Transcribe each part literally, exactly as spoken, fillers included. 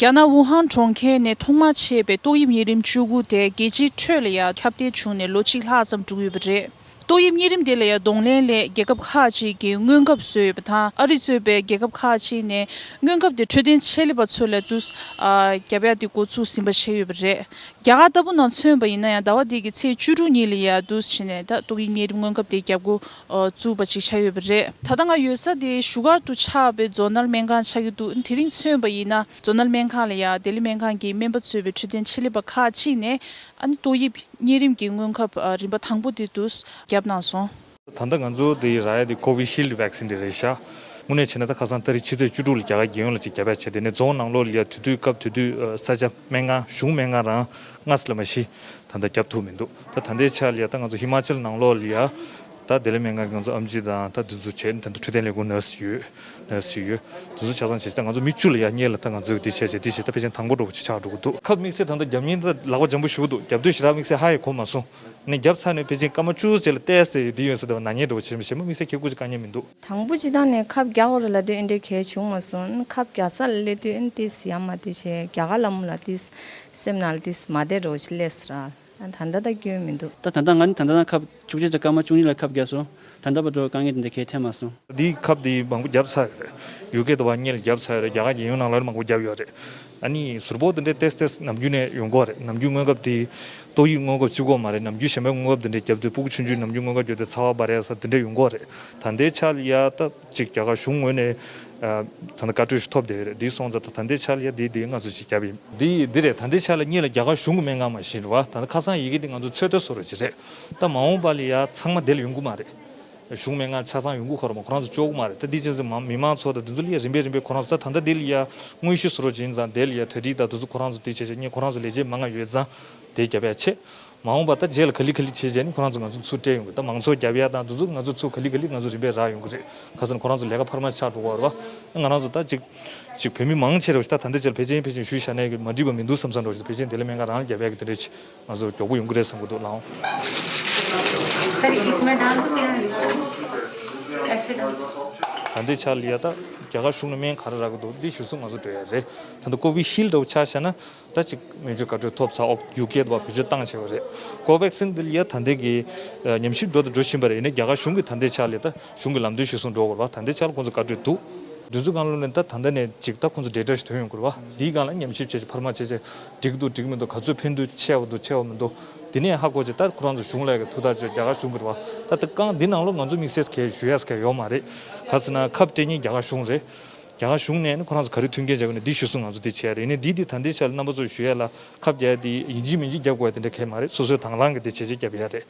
རྒྱ་ནག་ཝུ་ཧན་གྲོང་ཁྱེར་ནས་ཐོག་མར་མཆེད་པའི་ཏོག་དབྱིབས་གཉན་རིམས་བཅུ་དགུ་དེ་རྒྱལ་སྤྱིའི་ཁྲོད་ལ་ཡང་ཁྱབ་གདལ་བྱུང་ནས་ལོ་གཅིག་ལྷག་ཙམ་འགྲོ་གི་ཡོད་པ་རེད། ཏོག་དབྱིབས་གཉན་རིམས་དེ་ལ་ཡང་གདོང་ལེན་སླད་རྒྱལ་ཁབ་ཁག་ཅིག་གིས་སྔོན་ཁབ་བཟོས་ཡོད་པ་དང་། ཨ་རི་གཙོས་པའི་རྒྱལ་ཁབ་ཁག་ཅིག་ནས་སྔོན་ཁབ་དེ་འཕྲོད་བསྟེན་ཆེད་ལས་པ་ཚོ་ལ་དུས་ཨ་བརྒྱབ་ཡ་དེ་འགོ་ཚུགས་ཟིན་པ་བྱས་ཡོད་པ་རེད། རྒྱ་གར་ལྟ་བུ་ནང་མཚོན་པ་ཡིན་ན་ཡང་ཟླ་བ་འདི་གི་ཚེས་བཅུ་དྲུག་ཉིན་ལ་ཡང་དུས་བྱས་ནས་ད་ཏོག་དབྱིབས་གཉན་རིམས་སྔོན་ཁབ་དེ་བརྒྱབ་འགོ་ཨ་བཙུགས་པ་ཅིག་ཆགས་ཡོད་པ་རེད། ད་ལྟ་ང་ཡོད་ས་དེ་བཞུགས་སྒར་དུ་ཆགས་པའི་ཛོ་ནལ་སྨན་ཁང་ཆགས་ཀྱི་འདུག་དེ་རིང་མཚོན་པ་ཡིན་ན་ཛོ་ནལ་སྨན་ཁང་ལ་ཡང་ལྡི་ལི་སྨན་ཁང་གི་སྨན་པ་གཙོས་པའི་འཕྲོད་བསྟེན་ཆེད་ལས་པ་ཁག་ཅིག་ནས་ཨ་ནི་ཏོག་དབྱིབས་གཉན་རིམས་ཀྱི་སྔོན་ཁབ་ཨ་རིམ་པ་དང་པོ་དེ་དུས་བརྒྱབ་གནང་སོང་། ད་ལྟ་ང་ཚོ་དེ་རག་ཡ་དེ་ཀོ་བི་ཤིལ་ཌི་ཝེག་སིན་དེ་རེད་ཤག་དངོས་གནས་བྱས་ན་ད་ཁ་སང་ཏ་རིག་ཕྱི་ཚེས་བཅུ་དྲུག་ལ་རྒྱ་གར་རྒྱལ་ཡོངས་ལ་ཅིག་བརྒྱབ་ཡ་བྱས། དེ་ནས་རྫོང་ནང་ལོགས་ལ་ཡ་དུས་དུས་སྐབས་དུས་དུས་ཨ་ས་ཆ་སྨན་ཁང་གཞུང་སྨན་ཁང་རང་ལྔ་ཙམ་ལས་མ་ཤི་ད་ལྟ་བརྒྱབ་ཐུབ་མི་འདུག་ད་ད་ལྟའི་ཆ་ལ་ཡ་ད་ང་ཚོ་ཧི་མ་ཅལ་ནང་ལོགས་ལ་ཡ་ད་ལྡི་ལི་སྨན་ཁང་གི་ང་ཚོ་ཨེམ་ཆི་དང་ད་དེ་ཚོ་བྱས་ད་ལྟ་འཕྲོད་བསྟེན་ལས་ཁུངས་ནར་སི་ཡོད། ནར་སི་ཡོད། དེ་ཚོ་ཆ་ཚང་བྱས་ད་ང་ཚོ་མི་བཅུ་ལ་ཡ་སྔོན་ལ་ད་ང་ཚོས་འདི་བྱས་བྱས་འདི་བྱས་ད་ཕལ་ཆེར་དང་པོ་འགྲོ་བ་ཅིག་ཆགས་འགྲོ་གི་འདུག་ཁབ་དམིགས་བསལ་ད་ལྟ་བརྒྱབ་མཁན་ད་ལག་པ་འཇམ་པོ་ཞུ་གི་འདུག་བརྒྱབ་དུས་ཞེ་དྲག་དམིགས་བསལ་ཧ་ཡང་གོ་མ་སོང་། ནས་བརྒྱབ་ཚར་ནས་ཕལ་ཆེར་སྐར་མ་བཅུ་རྗེས་ལ་ཏོག་ཙམ་འདི་ཡོད་ས་དེ་བ་ན་ཉེན་འགྲོ་བ་ཆེན་པོ་བྱེད་མ་དམིགས་བསལ་ཁེ་ཁུར་ཅིག་དཀའ་ངལ་མི་འདུག་དང་པོ་སྤྱིར་བཏང་ནས་ཁབ་རྒྱག་དགོས་རེད་ལབ་དུས་ཨེ་འདྲའི་གལ་བྱུང་མ་སོང་། ཁབ་རྒྱག་ས་ལ་སླེབས་དུས་ཨེ་ཏིས་ཡ་མ་ཏི་བྱས་རྒྱ་གར་ལ་མོ་ལ་ཏིས་སེམས་ནང་ལ་ཏིས་མ་བདེ་འགྲོ་ཞིག་སླེབས་སོང་ར། ད་ལྟ་ད་སྐྱོན་མི་འདུག་ད་ད་ལྟ་ང་ནི་ད་ལྟ་ན་ཁབ་བཅུ་གཅིག་དང་སྐར་མ་བཅུ་གཉིས་ལ་ཁབ་རྒྱག་སོང་། ད་ལྟ་བར་དུ་དཀའ་ངལ་དེ་འདྲ་གལ་འཕྲད་མ་སོང་། འདིའི་ཁབ་དེ་མང་པོ་བརྒྱབ་ཚར་ཡོད་རེད། ཡུ་ཀེ་དུ་བ་སྔོན་ལ་བརྒྱབ་ཚར་ཡོད་རེད། རྒྱ་གར་རྒྱལ་ཡོངས་ནང་ལ་མང་པོ་བརྒྱབ་ཡོད་རེད། ཨ་ནི་ཟུར་པོ་དེ་འདྲའི་ཏེས་ཏེས་ནམ་རྒྱུན་ནས་ཡོང་གི་ཡོད་རེད། ནམ་རྒྱུན་སྔོན་ཁབ་དེ་ཏོག་དབྱིབས་སྔོན་ཁབ་གཅིག་པོ་མ་རེད། ནམ་རྒྱུན་གཞན་པའི་སྔོན་ཁབ་དེ་འདྲའི་བརྒྱབ་དུས་སྤུ་གུ་ཆུང་ཆུང་ནམ་རྒྱུན་སྔོན་ཁབ་བརྒྱབ་དུས་ཚ་བ་འབར་ཡ་ས་དེ་འདྲ་ཡོང་གི་ཡོད་རེད། ད་ལྟའི་ཆ་ལ་ཡ་ད་ཅིག་རྒྱ་གར་གཞུང་ངོས་ནས་ཨ་ད་ལྟ་བཀའ་འཁྲོལ་ཞིག་ཐོབ་བསྡད་ཡོད་རེད། འདི་སོང་ཙང་ད་ད་ལྟའི་ཆ་ལ་ཡ་འདི་འདི་ང་ཚོ་ཞིག་བརྒྱབ་ཡིན། འདི་འདི་རེད། ད་ལྟའི་ཆ་ལ་སྔོན་ལ་རྒྱ་གར་གཞུང་གི་སྨན་ཁང་མ་ཞིག་རེད་བ། ད་ལྟ་ཁ་སང་ཡི་གེ་འདི་ང་ཚོ་ཚོད་ལྟ་བཟོ་རོགས་ཅིག་རེད། ད་མ་འོངས་པ་ལ་ཡ་ཚང་མ་དེ་ལ་ཡོང་གི་མ་རེད། གཞུང་སྨན་ཁང་ཆ་ཚང་ཡོང་གི་ཁོ་རང་མ་ཁོ་རང་ཚོ་ལྕོགས་གི་མ་རེད། ད་འདི་ཅན་ཚོ་མ་མི་མང་ཚོ་དང་འདི་ཚོ་ལ་ཡ་རིམ་པས་རིམ་པས་ཁོ་རང་ཚོ་ད་ད་ལྟ་འདི་ལ་ཡ་དངོས་གཞི་བཟོ་རོགས་ཅིག་ཡིན་ཙང་དེ་ལ་ཡ་གྲ་སྒྲིག་དང་དེ་ཚོ་ཁོ་རང་ཚོ་དེ་བྱས་བྱས་སྔོན་ཁོ་རང་ཚོ་ལས་བྱེད་མང་ང་ཡོད་ཙང་དེ་རྒྱབ་ཡ་ཆེ། མ་འོངས་པ་ད་རྗེས་ལ་ག་ལེ་ག་ལེ་བྱས་བྱས་ནི་ཁོ་རང་ཚོ་ང་ཚོ་ཚུར་སྤྲད་ཡོང་གི། ད་མང་ཚོགས་རྒྱབ་ཡ་དང་དེ་ཚོ་ང་ཚོ་ཚུར་ག་ལེ་ག་ལེ་ང་ཚོ་རིམ་པས་རག་ཡོང་གི་རེད། ག་ཟེར་ན་ཁོ་རང་ཚོ་ལས་ཀ་འཕར་མ་ཆགས་འགྲོ་གི་ཡོད་རེད་བ། ང་རང་ཚོ་ད་ཅིག་ཅིག་བོད་མི་མང་ཆེ་རེ་བ་ཞིག་ད་ད་ལྟའི་ཆར་ཕལ་ཆེར་ཕལ་ཆེར་ཞུས་བཞག་ནས་མ་འགྲིག་པ་མི་འདུག་བསམ་བསམ་འགྲོ་ཞིག་ཕལ་ཆེར་དེ་ལས་སྨན་ཁང་རང་ལ་རྒྱབ་ཡ་གི་དེ་འདྲ་ཅིག་ང་ཚོ་མགྱོགས་པོ་ཡོང་གི་རེད་བསམ་གི་འདུག་ལགས། सर, इसमें डाल दूं या ऐसे डाल दूं? ད་ལྟའི་ཆར་ལ་ཡ་ད་རྒྱ་གར་གཞུང་ནས་སྨན་ག་རེ་རག་གི་འདུག་འདི་ཞུ་སོང་ང་ཚོ་འགྲོ་ཡ་རེད། ད་ལྟ་ཀོ་བི་ཤིལ་ཌི་འདྲ་བོ་ཆ་བཞག་ན། ད་ཅིག་སྨན་བཅོས་བཀའ་འཁྲོལ་ཐོབ་ཚར། ཨོ་ཡུ་ཀེ་དུ་བ་བེད་སྤྱོད་བཏང་བྱས་པ་རེད། ཀོ་བེག་སིན་འདི་ལ་ཡ་ད་ལྟའི་གི་ཉམས་ཞིབ་འགྲོ་དང་འགྲོ་བཞིན་པ་རེད། ཡིན་ནའི་རྒྱ་གར་གཞུང་གི་ད་ལྟའི་ཆ་ལ་ད་གཞུང་གི་ལམ་སྟོན་ཞུ་སོང་འགྲོ་དགོས་རེད་བ། ད་ལྟའི་ཆ་ལ་ཁོང་ཚོ་བཀའ་འཁྲོལ་འདུག་དེ་ཚོའི་སྒང་ལོགས་ནས་ད་ད་ལྟ་ནས་ཅིག་ད་ཁོང་ཚོ་ཌེ་ཊ་ཞིག་ཐོན་ཡོང་གི་རེད་བ། འདིའི་སྒང་ལ་ཉམས་ཞིབ་བྱས་བྱས་འཕར་མ་བྱས་བྱས་འགྲིག་འདུག་འགྲིག་མི་འདུག་ག་ཚོད་ཕན་ཐོགས་ཆེ་བ་འདུག་ཆེ་བ་མི་འདུག་འདི་ནས་ཧ་གོ་བྱས་ད་ཁོ་རང་ཚོ་གཞུང་ལ་གི་ཐུགས་ཐག་གཅོད་རྒྱ་གར་གཞུང་གི་རེད་བ། ད་ད་གང་འདི་ནང་ལོགས་ང་ཚོ་དམིགས་བསལ་གལ་ཞུ་ཡ་གལ་ཡོད་མ་རེད། ག་ཟེར་ན་ཁབ་སྤྲད་མཁན་རྒྱ་གར་གཞུང་རེད། རྒྱ་གར་གཞུང་ནས་ནི་ཁོ་རང་ཚོ་ག་རེ་མཐུན་རྐྱེན་བྱས་དགོས་ནས་འདི་ཞུ་སོང་ང་ཚོ་འདི་བྱས་རེད། ནས་འདི་འདི་ད་ལྟའི་ཆར་རྣམ་པ་ཚོ་ཞུ་ཡ་ལ་ཁབ་རྒྱག་ཡ་འདི་ཡིན་གཅིག་མིན་གཅིག་རྒྱབ་དགོས་ཡ་དེ་འདྲ་གལ་མ་རེད། སོ་སོའི་དང་བླངས་ཀྱི་འདི་བྱས་བྱས་རྒྱབ་ཡ་རེད།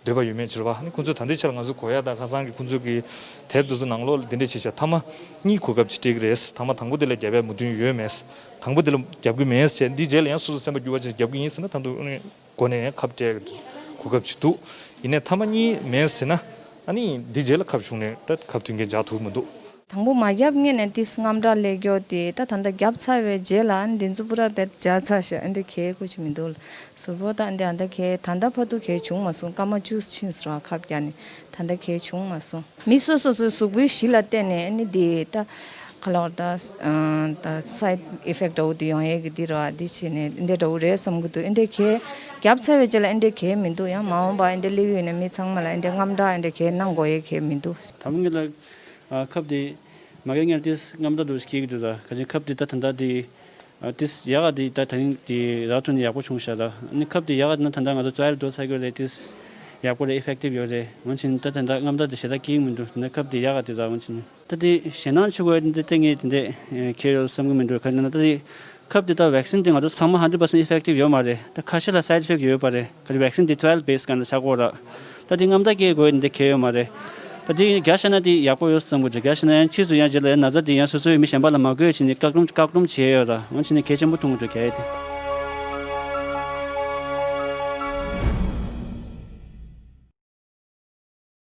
འདོད་པ་ཡོད་མེད་ཕྱིར་བ་ནི་ཁོ་ཚོས་ད་ལྟའི་ཆར་ང་ཚོ་གོ་ཡ་དང་ཁ་སང་གི་ཁོ་ཚོས་ཀྱི་དེབ་དེ་ཚོ་ནང་ལོགས་ལ་འདི་འདྲ་བྱས་བྱས་ཐ་མ་གཉིས་གོ་སྐབས་ཅིག་སྤྲད་ཀྱི་རེད། ཐ་མ་དང་པོ་དེ་ལ་རྒྱབ་ཡ་མོས་མཐུན་ཡོད་མེད། དང་པོ་དེ་ལ་རྒྱབ་ཀྱི་མེད་ཟེར། འདི་རྗེས་ལ་ཡང་སོ་སོ་སེམས་པ་འགྱུར་བ་ཅན་རྒྱབ་ཀྱི་ཡིན་ཟེར་ན་ད་དུང་ཨ་ནི་སྒོ་ནས་ཡང་ཁབ་སྤྲད་ཀྱི་གོ་སྐབས་ཅིག་འདུག་ཡིན་ནའི་ཐ་མ་གཉིས་མེད་ཟེར་ན་ཨ་ནི་འདི་རྗེས་ལ་ཁབ་གཞུང་ནས་ད་ཁབ་མཐུན་རྐྱེན་སྦྱར་ཐུབ་མི་འདུག་དང་པོ་མ་བརྒྱབ་སྔོན་ནས་ཏིས་དངངས་སྐྲག་སླེབས་ཀྱོག་དེ་ད་ད་ལྟ་བརྒྱབ་ཚར་བའི་རྗེས་ལ་འདི་ཚོ་པུ་ར་བེད་སྦྱར་ཚར་ཤག་འདི་གལ་ཁུར་ཅིག་མི་འདུག་ཟུར་པོ་ད་འདི་ཨ་ད་གལ་ད་ལྟ་བར་དུ་གལ་བྱུང་མ་སོང་། སྐར་མ་བཅུ་ཕྱིན་སོང་ཁབ་བརྒྱབ་ནས། ད་ལྟ་གལ་བྱུང་མ་སོང་། མི་སོ་སོ་སོའི་གཟུགས་པོའི་གཞི་ལ་བལྟས་ནས་ཨ་ནི་འདི་ད་ག་ལ་བར་ད་ད་སའིཌ་ཨི་ཕེག་འདྲ་བོ་འདི་ཡོང་ཡས་ཀྱི་འདི་ར་འདི་བྱས་ནས་འདི་འདྲ་བོ་རེད་བསམ་གྱི་འདུག་ཨེ་འདྲས་གལ་བརྒྱབ་ཚར་བའི་རྗེས་ལ་ཨེ་འདྲས་གལ་མི་འདུག་ཡང་མ་འོངས་པ་ཨེ་འདྲས་སླེབས་ཡོད་ན་མི་ཚང་མ་ལ་ཨེ་འདྲས་དངངས་སྐྲག་ཨེ་འདྲས་གལ་གནང་དགོས་ཡས་གལ་མི་འདུག་དམ་ངེད་ལ་ཁབ་འདི་མ་གི་ངལ་ཏིས་དངངས་སྐྲག་འདུག་སྐྱེ་གི་འདུག་ད་ག་ཅིག་ཁབ་འདི་ད་ད་ད་འདི། ཨ་ཏིས་ཡག་ག་དེ་ད་ད་རིང་དེ་རག་ཐུབ་ནས་ཡག་པོ་བྱུང་ཤག་ད་ནི་ཁབ་དེ་ཡག་ག་ན་ད་ད་ང་ཚོ་ཊ་ར་ཡལ་འགྲོ་ཚར་གྱི་རེད། ཏིས་ཡག་པོ་རེད། ཨི་ཕེག་ཊིབ་ཡོད་རེད། འོན་ཀྱང་ད་ད་ད་དངངས་སྐྲག་དེ་ཞེ་དྲག་སྐྱེ་གི་མི་འདུག་ད་ཁབ་དེ་ཡག་ག་དེ་ད་འོན་ཀྱང་ད་དེ་ཞེད་སྣང་ཆེ་བ་འདི་ཏིས་ངས་དེ་འདྲས་ཁྱེར་ཡོད་བསམ་གི་མི་འདུག་ག་ན་ད་དེ་ཁབ་དེ་ད་ཝེག་སིན་དེ་ང་ཚོ་ཚང་མ་ཧན་ཌེཌ་པར་སེན་ཊི་ཨི་ཕེག་ཊིབ་ཡོད་མ་རེད། ད་ཁ་ཤས་ལ་སའིཌ་ཨི་ཕེག་ཊི་ཡོད་པ་རེད། ག་རེ་ཝེག་སིན་དེ་ཊ་ར་ཡལ་བེ་སི་ག་ན་ཆགས་ཀྱི་ཡོད་ར། ད་དེ་དངངས་སྐྲག་སྐྱེ་དགོས་འདི་གལ་ཡོད་མ་རེད། ད་དེ་རྒྱག་བཞག་ན་དེ་ཡག་པོ་ཡོད་བསམ་གི་འདུག་རྒྱག་བཞག་ན་ཡང་ཕྱིས་སུ་ཡང་རྗེས་ལ་ཡང་ན་ཚ་དེ་ཡང་སོ་སོའི་མི་གཞན་པ་ལ་མ་འགོས་བྱས་ནས་བཀག་སྡོམ་བཀག་སྡོམ་བྱས་ཡོད་ར། འོན་ཀྱང་ནི་གལ་ཆེན་པོ་མཐོང་གི་འདུག་གལ་དེ།